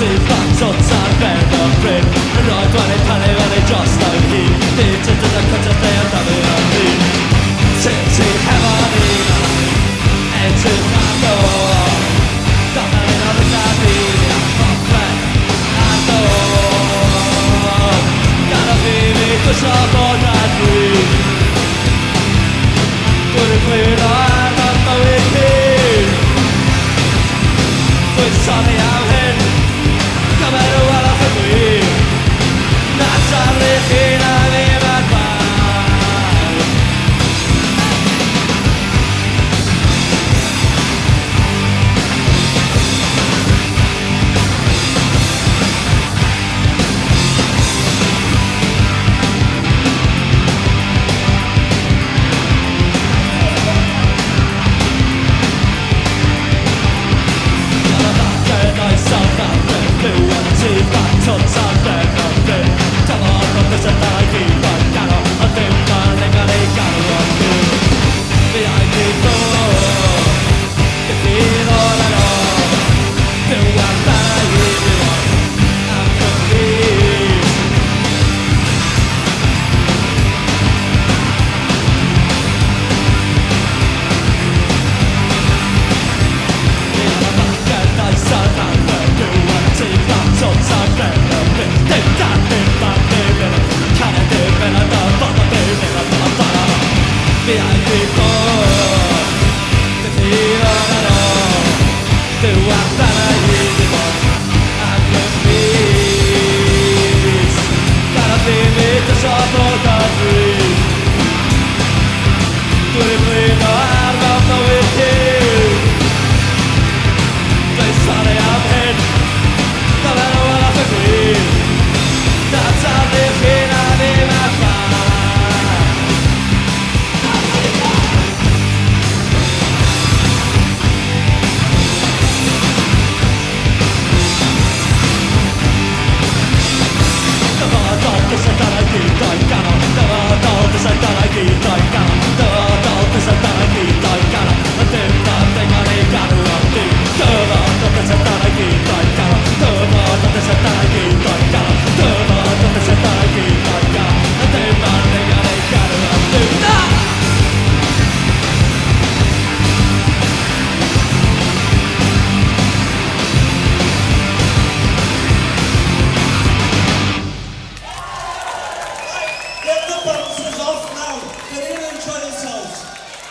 Twt ar ben y bryn. Yn rhoi dwan ei pannu fyny dros ei hun. Dyn tyd yn y cwt y lle yn daflu yn hun. Sut ti hefo ni edrych ar ôl. Dyma un o'r llad i a phopeth ar ddod. Gadael fi fi dwysio bod ar dwi. Dwi'n blino ar fy mywyd hun. Dwi'n sori am hyn. Gymer y welwch y gwir. Na taflu chi na ddim ar bai. Dwi'n blino ar fy mywyd hun. Dwi'n sori am hyn. Dyma nhw welwch y gwir. Na taflu chi na ddim ar bai. Dyfodol gysylltau gydau ganol. Dyfodol gysylltau gydau ganol. Dyfodol gysylltau gydau ganol. Y dim ar ddigon i gadw am fyw. Dyfodol gysylltau gydau ganol. Dyfodol gysylltau gydau ganol. Dyfodol gysylltau gydau ganol. Y dim ar ddigon i gadw am fyw. Na! Get the bouncers off now. Get in and enjoy yourselves.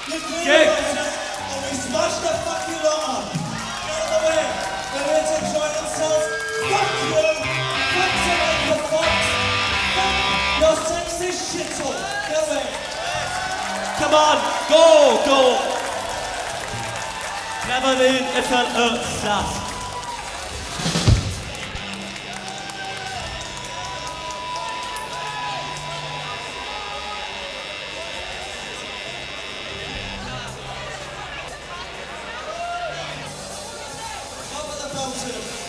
You clear the Gig. bouncers and we smash the fucking lot up. Get out of the way. They're here to enjoy themselves. Fuck you. Fuck Samantha Fox. Fuck your sexist shithole. Get away. Come on, go, go! Clever un allan y llall. Top of the bouncers.